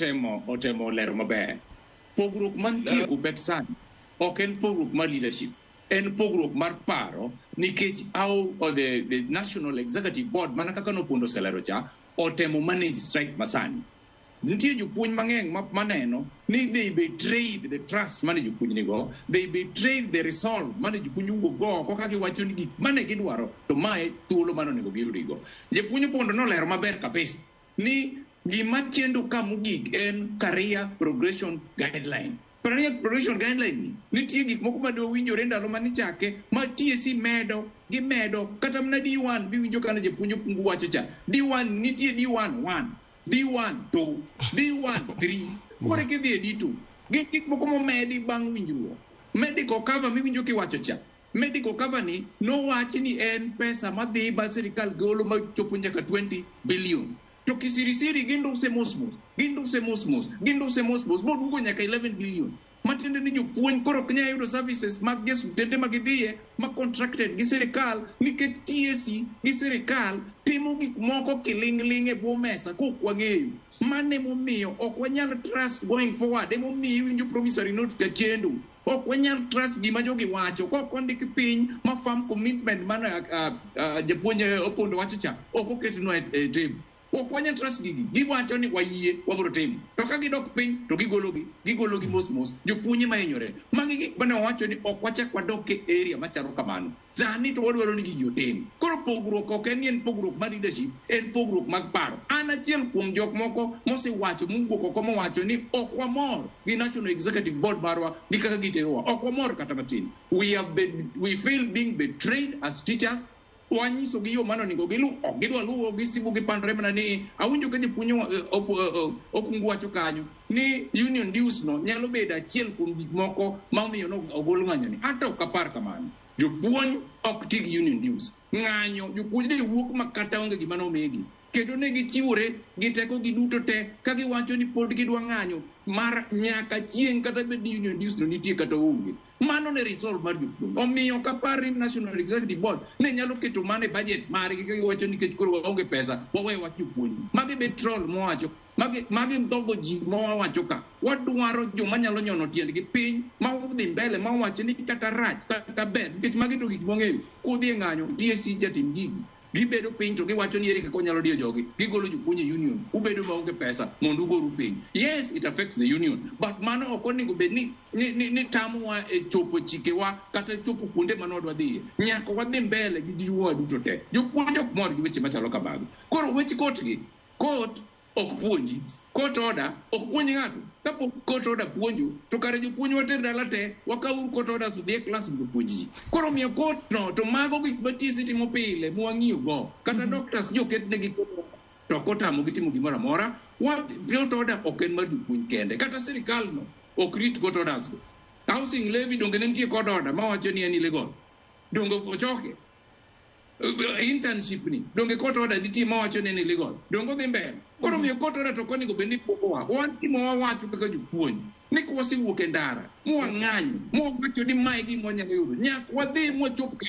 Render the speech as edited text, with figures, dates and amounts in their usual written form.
Otemo lero maber. Pogruok mantie kuPET sani ok en pogruok mar leadership, en pogruok mar paro nikech how or the National Executive Board mana kaka nopondo oselero cha otemo manage strike masani. Nitie jopuonj mang'eny maneno ni they betrayed the trust mane jopuonj nigo, they betrayed the resolve mane jopuonj owuok go oko ka giwacho ni gik mane gidwaro to mae thuolo mane onego giyudigo. Japuonj Opondo nolero maber kabisa ni gima chendo ka mogik en career progression guideline. Career progression guideline ni nitie gik moko mane owinjore ndalo mane ichake ma TSC medo gimedo kata mana D1 biwinjo kane japuonj Opungu wacho cha D1 nitie D1 1 D1 2 D1 3 koro kidhi e D2 gin gik moko momedi bang' winjruok. Medical cover miwinjo kiwacho cha medical cover ni nowach ni en pesa madhi ma sirikal golo machopo nyaka 20 billion to kisirisiri ginduse mos mos ginduse mos mos ginduse mos mos moduogo nyaka 11 billion matiende ni jopuonj koro ok nyal yudo services mag osiptende ma gidhiye ma contracted gi sirikal nikech TSC gi sirikal timo gik moko kiling'ling' e bwo mesa kok wang'eyo. Mano emomiyo ok wanyal trust going forward emomiyo iwinjo promissory notes ka chendo. Ok wanyal trust gima jogi wacho kok ondik piny ma firm commitment mano japuonj Opondo wacho cha ok oketnwa e table. Ok wanyal trust gigi. Giwacho ni wayie wabiro timo. To ka gidok piny to gigologi, gigologi mos mos. Jopuonj ema hinyore. Magi gik mane wawacho ni ok wachak wadok e area machalo kamano. Sani to wadwaro ni gigi otim. Koro pogruok ok en ni en pogruok mar leadership, en pogruok mag paro. An achiel kuom jok moko mosewacho mowuok oko mowacho ni ok wamor gi National Executive Board marwa gi kaka giterowa. Ok wamor kata matin. We feel being betrayed as teachers. Wanyiso gi yo mane onego gilu, ok gidwa luwo, gisibo gipandore mana ni awinjo ka japuonj Okungu wacho kanyo ni union dues no nyalo bedo achiel kuom gik moko ma omiyo no ogol ng'anyo ni. Anto ok apar kamano. Jopuonj ok ti gi union dues. Ng'anyo, jopuonj ne wuok ma kata onge gima nomigi. Kendo ne gichiwore gi tekogi duto te ka giwacho ni pod gidwa ng'anyo mar nyaka chieng' kata bed ni union dues no nitie kata onge. Mano ne resolve mar jopuonj. Omiyo ok apar ni National Executive Board ne nyalo keto mano e budget margi ka giwacho nikech koro waonge pesa wawe wach jopuonj. Magi betrayal mowacho. Magi dhogo ji mawawacho ka. Wadwaro joma nyalo nyono tiendgi piny ma odhi mbele ma wacho ni kata rach kata ber nikech magi to gik mwang'eyo. Kudhi e ng'anyo TSC jatim gigi. Gibedo piny to giwacho ni ere kaka wanyalo diyo jogi. Gigolo jopuonj e union. Ubedo maonge pesa mondo ugoru piny. Yes, it affects the union. But mano ok onego bed ni tamowa e chopo chikewa kata chopo kuonde mane wadwa dhiye. Nyaka wadhi mbele gi jiwowa duto te. Jopuonj ok mor gi weche machalo kamago. Koro wech court gi. Court ok puonji. Court order ok puonj ng'ato. Kapok court order puonjo, to kare jopuonj water dala te, wakawuru court orders odhi e klas mondo opuonj ji. Koro omiyo court no, to mago gik ma TSC timo pile mwang'iyo go. Kata doctors joketnegi court order, to ok otamogi timo gimoro amora. Court order ok en mar jopuonj kende. Kata sirikal no ok rit court orders go. Housing levy donge ne nitie court order mawacho ni en illegal. Donge ochoke. Internship ni donge court order nitie mawacho ni en illegal. Donge odhi mbele. Koro omiyo court order to ok onego bed ni puogowa. Wan gima wawacho kaka jopuonj ni kwasewuok e ndara mwang'anyo mwawacho ni mae gima wanyalo yudo nyaka wadhi mwachop kanyo.